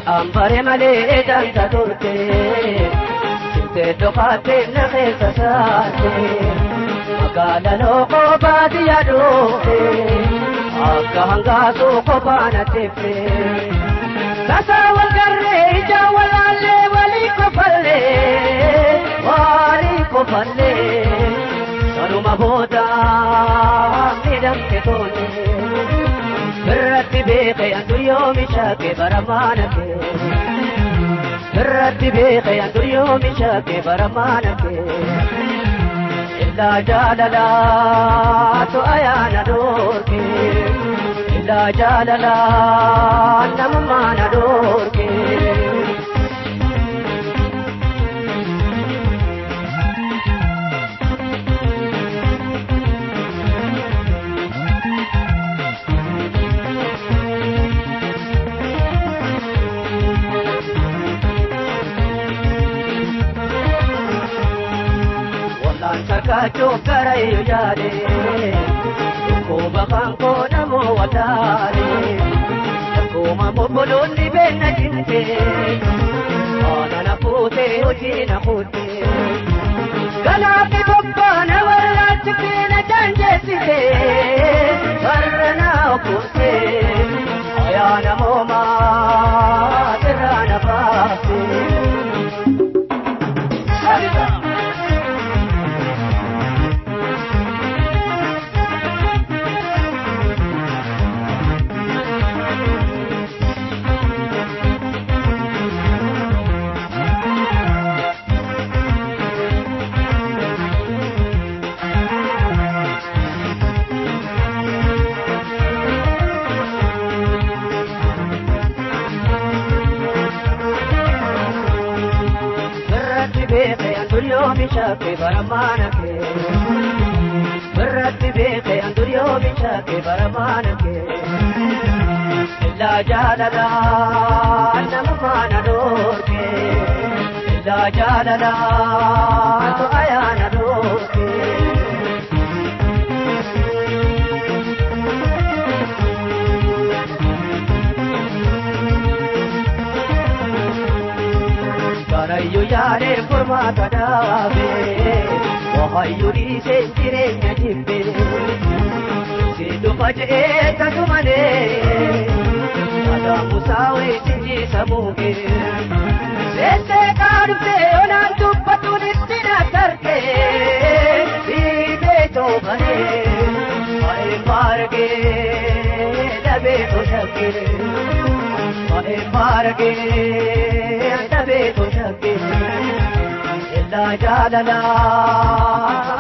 Ambare malee danta turte, sinte dhokate na keessa saate, magaala loqoo baadiyyaa dhoofe, akka hangaasuu kophaa na teeffe. Tasa wal garree ija walaallee walii kofallee, walii kofallee, sanuma booda miidhamte tolee. Birratti beekee anduryoo mishaakee baramaana kee. Birratti beekee anduryoo mishaakee baramaana kee. Illaa jaalalaatu ayyaana dhoorkee. Illaa jaalalaa namummaana dhoorkee. Kacho karayo jale, ko bakang ko namo watale, ko mamobolon ni benna jinte, ana na pute hoji na pute, galaati bobba na warra chikina janjesite, warra okute, ayana moma tirana paase. Birratti beekee anduryoo mishaakee baramaana kee. Illaa jaalalaa namummaana dhoorkee. Illaa jaalalaa ayyaana dhoorkee. Karayyuu yaadee furmaata dhaabee. Wahayyuu dhiisee jireenya jibbee. Si dhufa je'ee tasumalee. Adaamu saawee sinjiisa muukee. Seessee kaadhuftee onaan dubbatuun itti na tarkee. Dhiibee toobanee. Waa'ee faargee dhabee toshakkee. Waa'ee faargee dhabee toshakkee. Illaa jaalalaa.